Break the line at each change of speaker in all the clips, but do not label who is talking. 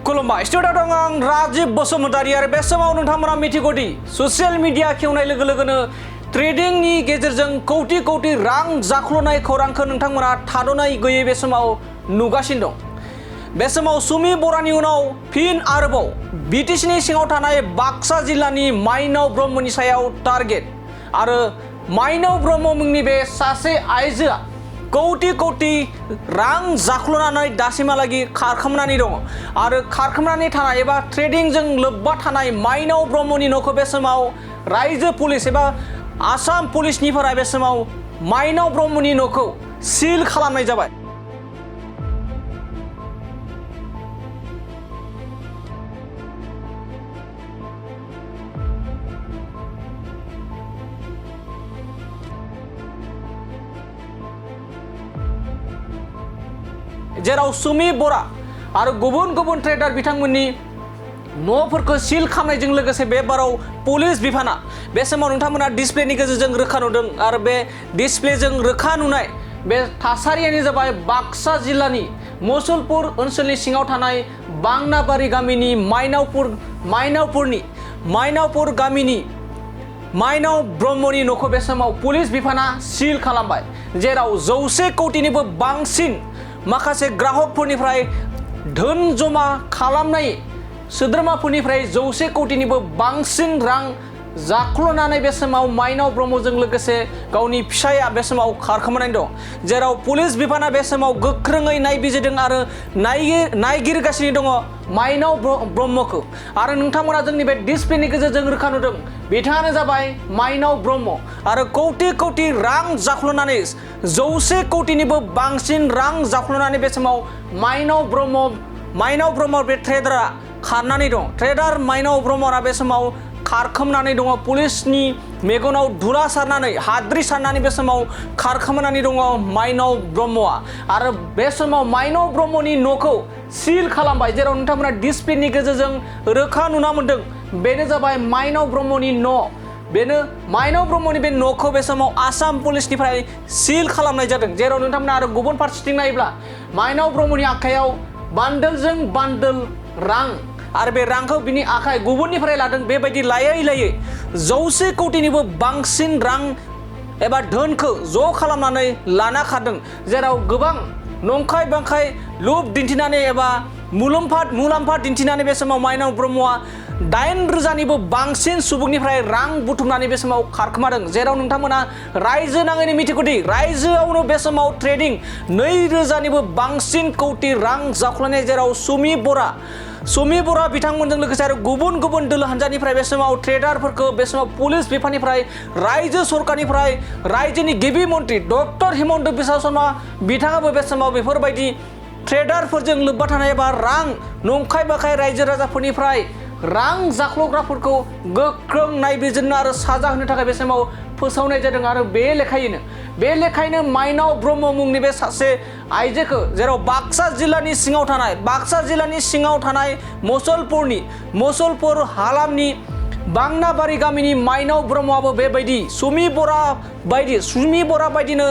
खुलुमबाय स्टुडिअ दं आं राजीव बसुमतारी आरो बे समाव नोंथांमोना मिथिगौदि ससियेल मिडिया खेवनाय लोगो लोगोनो ट्रेडिंनि गेजेरजों कौटि कौटि रां जाख्ल'नाय खौरांखौ नोंथांमोना थाद'नाय गैयै बे समाव नुगासिनो दं। बे समाव सुमि बरानि उनाव फिन आरोबाव बिटिसिनि सिङाव थानाय बाक्सा जिल्लानि माइनाव ब्रह्मनि सायाव टार्गेट आरो माइनाव ब्रह्म मुंनि बे सासे आइजोआ कौटि कौटि रां जाख्ल'नानै दासिमहालागि खारखोमानानै दङ आरो खारखोमानानै थानाय एबा ट्रेडिंजों लोब्बा थानाय माइनाव ब्रह्मनि न'खौ बे समाव रायजो पुलिस एबा आसाम पुलिसनिफ्राय बे समाव माइनाव ब्रह्मनि न'खौ सिल खालामनाय जाबाय। जेराव सुमि बरा आरो गुबुन गुबुन ट्रेडार बिथांमोननि न'फोरखौ सिल खालामनायजों लोगोसे बे बाराव पुलिस बिफाना बे समाव नोंथांमोना डिसप्लेनि गेजेरजों रोखा नुदों आरो बे डिसप्लेजों रोखा नुनाय बे थासारियानो जाबाय बाक्सा जिल्लानि मुसलपुर ओनसोलनि सिङाव थानाय बांनाबारि गामिनि माइनावपुर गामिनि माइनाव ब्रह्मनि न'खौ बे समाव पुलिस बिफाना सिल खालामबाय। जेराव 100 कौटिनिबो बांसिन माखासे ग्राहकफोरनिफ्राय धोन जमा खालामनाय सोद्रोमाफोरनिफ्राय 100 कौटिनिबो बांसिन रां जाख्ल'नानै बे समाव माइनाव ब्रह्मजों लोगोसे गावनि फिसाया बे समाव खारखोमानानै दं। जेराव पुलिस बिफाना बे समाव गोख्रोङै नायबिजिरदों आरो नायगिरगासिनो दङ माइनाव ब्रह्मखौ आरो नोंथांमोना जोंनि बे डिसप्लेनि गेजेरजों रोखा नुदों बिथाङानो जाबाय माइनाव ब्रह्म आरो कौटि कौटि रां जाख्ल'नानै 100 कौटिनिबो बांसिन रां जाख्ल'नानै बे समाव माइनाव ब्रह्म बे ट्रेडारा खारनानै दं। ट्रेडार माइनाव ब्रह्मआ बे समाव खारखोमानानै दङ। पुलिसनि मेगनाव धुला सारनानै हाद्रि सारनानै बे समाव खारखोमानानै दङ माइनाव ब्रह्मआ आरो बे समाव माइनाव ब्रह्मनि न'खौ सिल खालामबाय। जेराव नोंथांमोना डिसप्लेनि गेजेरजों रोखा नुना मोन्दों बेनो जाबाय माइनाव ब्रह्मनि न'। बेनो माइनाव ब्रह्मनि बे न'खौ बे समाव आसाम पुलिसनिफ्राय सिल खालामनाय जादों। जेराव नोंथांमोना आरो गुबुन फारसेथिं नायोब्ला माइनाव ब्रह्मनि आखायाव बान्डोलजों बान्डोल रां आरो बे रांखौ बिनि आखाइ गुबुननिफ्राय लादों। बेबायदि लायै 100 कौटिनिबो बांसिन रां एबा धोनखौ ज' खालामनानै लाना खारदों। जेराव गोबां नंखाय बांखाय लुब दिन्थिनानै एबा मुलाम्फा दिन्थिनानै बे समाव माइनाव ब्रह्मआ 9,000निबो बांसिन सुबुंनिफ्राय रां बुथुमनानै बे समाव खारखोमादों। जेराव नोंथांमोना रायजो नाङैनो मिथिगौदि रायजोआवनो बे समाव ट्रेडिं 2,000निबो बांसिन कौटि रां जाख्ल'नाय। जेराव सुमि बरा बिथांमोनजों लोगोसे आरो गुबुन गुबुन दोलो हान्जानिफ्राय बे समाव ट्रेडारफोरखौ बे समाव पुलिस बिफाननिफ्राय रायजो सरकारनिफ्राय रायजोनि गिबि मन्त्रि डक्टर हिमन्त बिश्व शर्मा बिथाङाबो बे समाव बेफोरबायदि ट्रेडारफोरजों लोब्बा थानाय एबा रां नंखाय बाखाय रायजो राजाफोरनिफ्राय रां जाख्ल'ग्राफोरखौ गोख्रों नायबिजिरनो आरो साजा होनो थाखाय बे समाव फोसावनाय जादों। आरो बे लेखायैनो माइनाव ब्रह्म मुंनि बे सासे आइजोखौ जेराव बाक्सा जिल्लानि सिङाव थानाय मुसलपुर हालामनि बांनाबारि गामिनि माइनाव ब्रह्मआबो बेबायदि सुमि बरा बायदिनो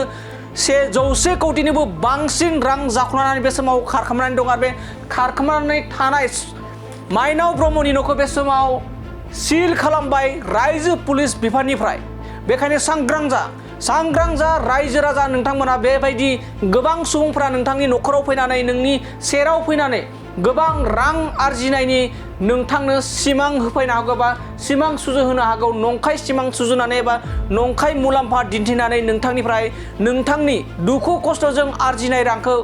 100 कौटिनिबो बांसिन रां जाख्ल'नानै बे समाव खारखोमानानै दं। आरो बे खारखोमानानै थानाय माइनाव ब्रह्मनि न'खौ बे समाव सिल खालामबाय रायजो पुलिस बिफाननिफ्राय। बेखायनो सांग्रां जा रायजो राजा नोंथांमोना बेबायदि गोबां सुबुंफ्रा नोंथांनि न'खराव फैनानै नोंनि सेराव फैनानै गोबां रां आरजिनायनि नोंथांनो सिमां होफैनो हागौ बा सिमां सुजुहोनो हागौ। नंखाय सिमां सुजुनानै एबा नंखाय मुलाम्फा दिन्थिनानै नोंथांनिफ्राय नोंथांनि दुखु खस्थ'जों आरजिनाय रांखौ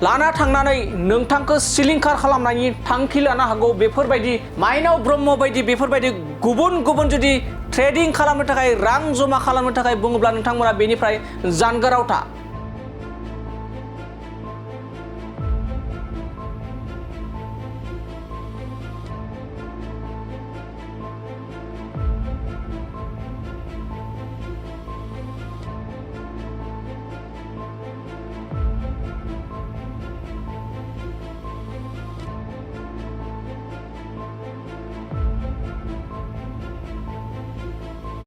लाना थांनानै नोंथांखौ सिलिंखार खालामनायनि थांखि लानो हागौ। बेफोरबायदि माइनाव ब्रह्म बायदि बेफोरबायदि गुबुन जुदि ट्रेडिं खालामनो थाखाय रां जमा खालामनो थाखाय बुङोब्ला नोंथांमोना बेनिफ्राय जानगाराव था।